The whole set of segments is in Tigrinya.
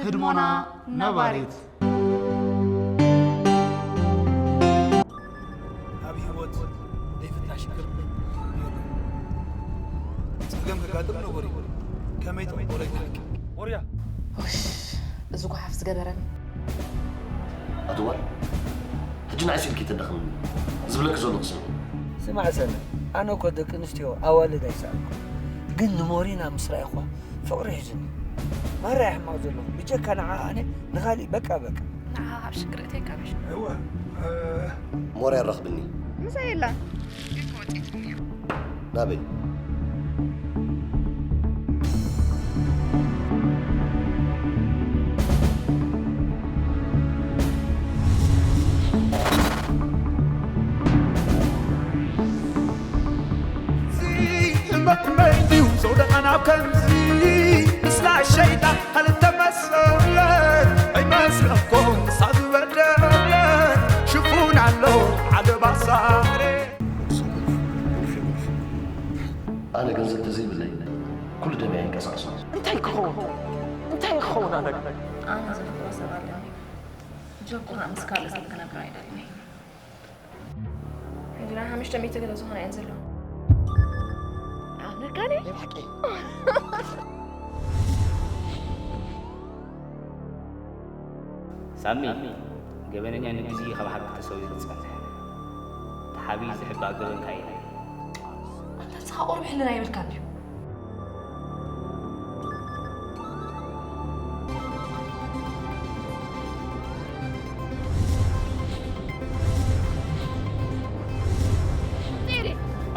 ህድሞና ነባሪት። ኣብ ህይወት ዘይፍታ ሽግር የለን። ጸገም ከጋጥም ነጎሪ ከመይ ተቕበሎ ይትሓቂ። ወርያ ውሽ፣ እዚ ጓሓፍ ዝገበረኒ። ኣትዋል ሕጂ ንዓይ ሲልኪ ተዳኽምኒ ዝብለኪ ዘለኹ ስምዒ። ስማዕ ሰነ፣ ኣነ እኮ ደቂ ኣንስትዮ ኣዋልድ ኣይሰኣልኩ፣ ግን ንሞሪና ምስ ረኣይኳ ፍቕሪ ሒዙኒ። ማራ ሕማቕ ዘለኹ ብጀካ ንዓ ኣነ ንኻሊእ በቃ በቃ። ንዓ ኣብ ሽግር እተካ ብሽ ሞርያ ኣራኽብኒ። ምሳይ የላን። ናበይ? ሕመመይ ድዩ ዘውደቐና ኣብ ከምዚ ምስላ ሸይጣን ካልተመሰለ ኣይመስለኩም ንሳ ዝበደለ ሽፉን ኣሎ ዓለባ ሳሬ ኣነ ገንዘብ ተዘይብለይ ኩሉ ደመይ ኣይንቀሳቐስን። እንታይ ክኸውን እንታይ ክኸውን ኣነ ኣነ ዘፍቅሮ ሰብ ኣለኒ። ጀኩራ ምስ ካልእ ሰብ ክነብር ኣይደልን። ሕጂ ናይ ሓሙሽተ ሚእቲ ገለ ዝኾና እየን ዘለዋ። ኣምርካኒ? ሳሚ፣ ገበነኛ ንግዜ ካብ ሓቂ ተሰዊሩ ዝጸንሕ፣ ተሓቢኡ ዝሕባእ ገበንካ እዩ። ኣንታ ንስኻ ቁሩብ ሕልና የብልካን ድዩ?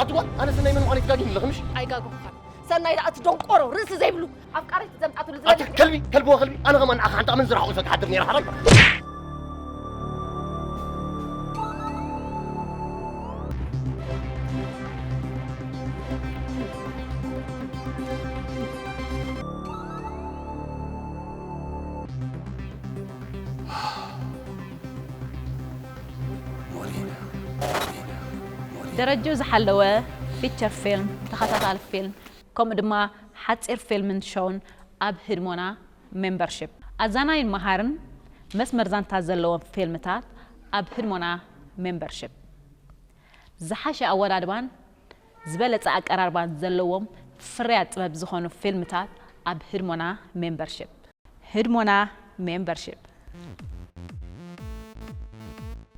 ኣትዋ ኣነ ሰናይ መን ምዃነይ ትጋግይኒ ኣለኺ ምሽ? ኣይጋገኹኻን። ሰናይ ደኣ እቲ ደንቆሮ ርእሲ ዘይብሉ ኣፍቃሪት ዘምጻትሉ ኣቲ ዝበለ ከልቢ ከልብዋ ከልቢ ኣነ ከማን ንዓኻ ሓንቲ ኣመንዝራ ሓቑፈ ክሓድር ነይረ ሓራይ። ደረጅኡ ዝሓለወ ፊቸር ፊልም፣ ተኸታታሊ ፊልም፣ ከምኡ ድማ ሓጺር ፊልምን ሾውን ኣብ ህድሞና ሜምበርሺፕ። ኣዛናይን መሃርን መስመር ዛንታ ዘለዎም ፊልምታት ኣብ ህድሞና ሜምበርሺፕ። ዝሓሸ ኣወዳድባን ዝበለጸ ኣቀራርባን ዘለዎም ፍርያት ጥበብ ዝኾኑ ፊልምታት ኣብ ህድሞና ሜምበርሺፕ። ህድሞና ሜምበርሺፕ።